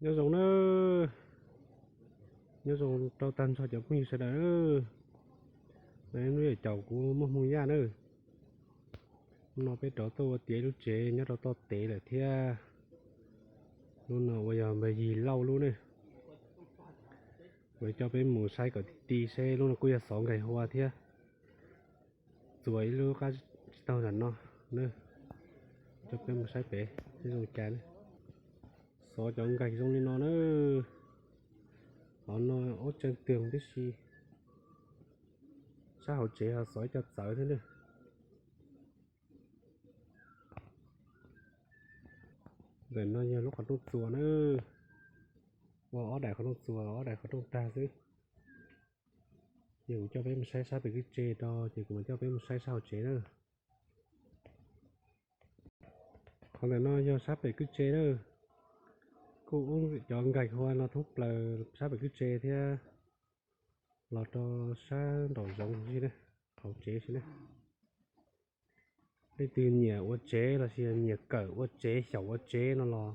Nyob zoo na, nyob zoo rau tag nrho cov phooj ywg sawv daws. Lub yam caum kuv Muaj Hmoo Yaj na. Hnub no peb rov tuaj ua tiav ib lub tsev nyob rau toj tev lawm thiab. Lub no uas yog npawg Yig Lauj lub ne. Kuv coj peb mus saib kom ti ti seb lub no kuj yog xov nkaig hua thiab. Txuas ib lub qab tsis taug nram no na. Coj peb mus saib pem seb zoo cas ne. Xov cov nkaig zoo li no na. Qhov no ob tsev twg tib si. Sab hauv tsev ho xov ib co txawv thiab na. Ntawm no yog lub qhov rooj txuas na. Ua ob daim qhov rooj txuas, ob daim qhov rooj tag xwb. Ces kuv coj peb mus saib sab pem kwj tse rau, ces kuv mam coj peb mus saib sab hauv tsev na. Qhov ntawm no yog sab pem kwj tse na. Kuj ub cov nkaig hua no thoob plaws sab pem kwj tse thiab los rau sab nraum zoov xwb na, hauv tsev xwb na. Leej twg nyiam ua tsev los sis nyiam kawm ua tsev xyaum ua tsev no los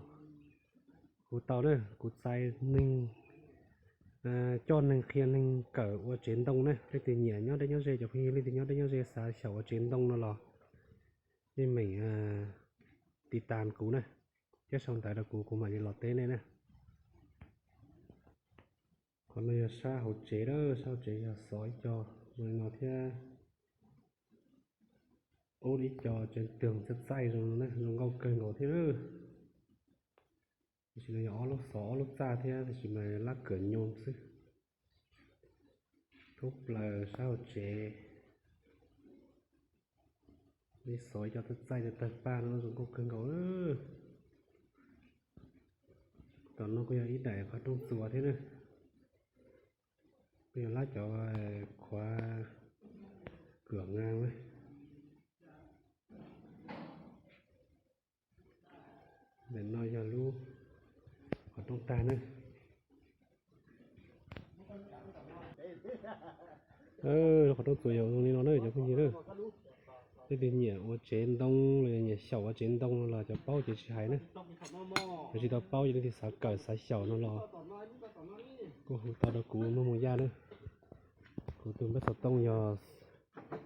hu tau na, kuv txais neeg, coj neeg qhia neeg kawm ua tsev ntoo na. Leej twg nyiam nyob deb nyob ze cov phooj ywg, leej twg nyob deb nyob ze xav xyaum ua tsev ntoo no los nej meem tiv tas kuv na, thiab sau ntawv rau kuv, kuv mam li los teb nej na. Qhov no yog sab hauv tsev na, sab hauv tsev yog xov ib co zoo li no thiab. Ub ib co tsev twg txaij txaij zoo no na, zoo nkauj kawg nkaus thiab na. Tam sim no yog ob lub xov ob lub txaj thiab, tam sim mas lab kawm nyoos xwb. Thoob plaws sab hauv tsev, ib xov ib co txaij txaij tawg paj no zoo nkauj kawg nkaus. Tom no kuj yog ib daim qhov rooj txuas thiab na. Kuj yog lab cov qhuav kawm nkaus. Ntawm no yog lub qhov rooj tag na. Lub qhov rooj txuas yog zoo li no na cov phooj ywg na. Leej twg nyiam ua tsev ntoo los yog nyiam xyaum ua tsev ntoo no los cov paub ces tsis hais na. Cov tsis tau paub ces leej twg xav kawm xav xyaum no los kuj hu tau rau kuv Muaj Hmoo Yaj na. Kuv tus npawb xov tooj yog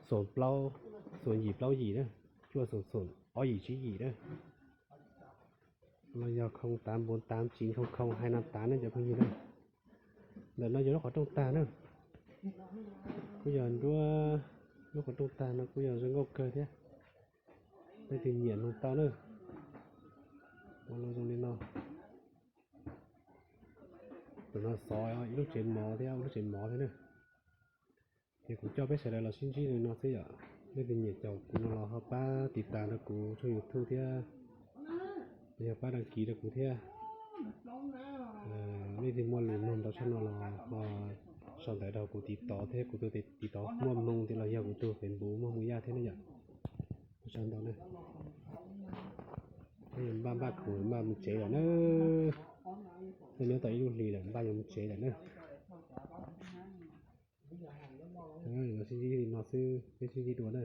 xoom plaub, xoom yim plaub yim na, cuaj xoom xoom ob yim tsib yim na. Los yog không tám bốn tám chín không không hai năm tám na cov phooj ywg na. Ntawm no yog lub qhov rooj tag na. Kuj yog nruab, lub qhov rooj tag no kuj yog zoo nkauj kawg thiab. Leej twg nyiam noog tau na. Ua zoo li no. Tus no xov ib lub tsev mov thiab ua lub tsev mov thiab na. Ces kuv coj peb sawv daws los sib ntsib li no xwb yom. Leej twg nyiam caum kuv no los ho pab tiv tas rau kuv tshooj YouTube thiab, yog pab đăng ký rau kuv thiab. Leej twg muaj lus nug rau tshooj no los ho sau ntawv rau kuv tiv tov thiab, kuv tus tiv tov Muaj Hmoo thiab los yog kuv tus Facebook Muaj Hmoo Yaj thiab na yom. Sau ntawv na. Npaj npaj khoom npaj mus tsev lawm na. Twb nyob tau ib lub hlis lawm, npaj yuav mus tsev lawm na. Sib ntsib li no xwb, peb sib ntsib dua na.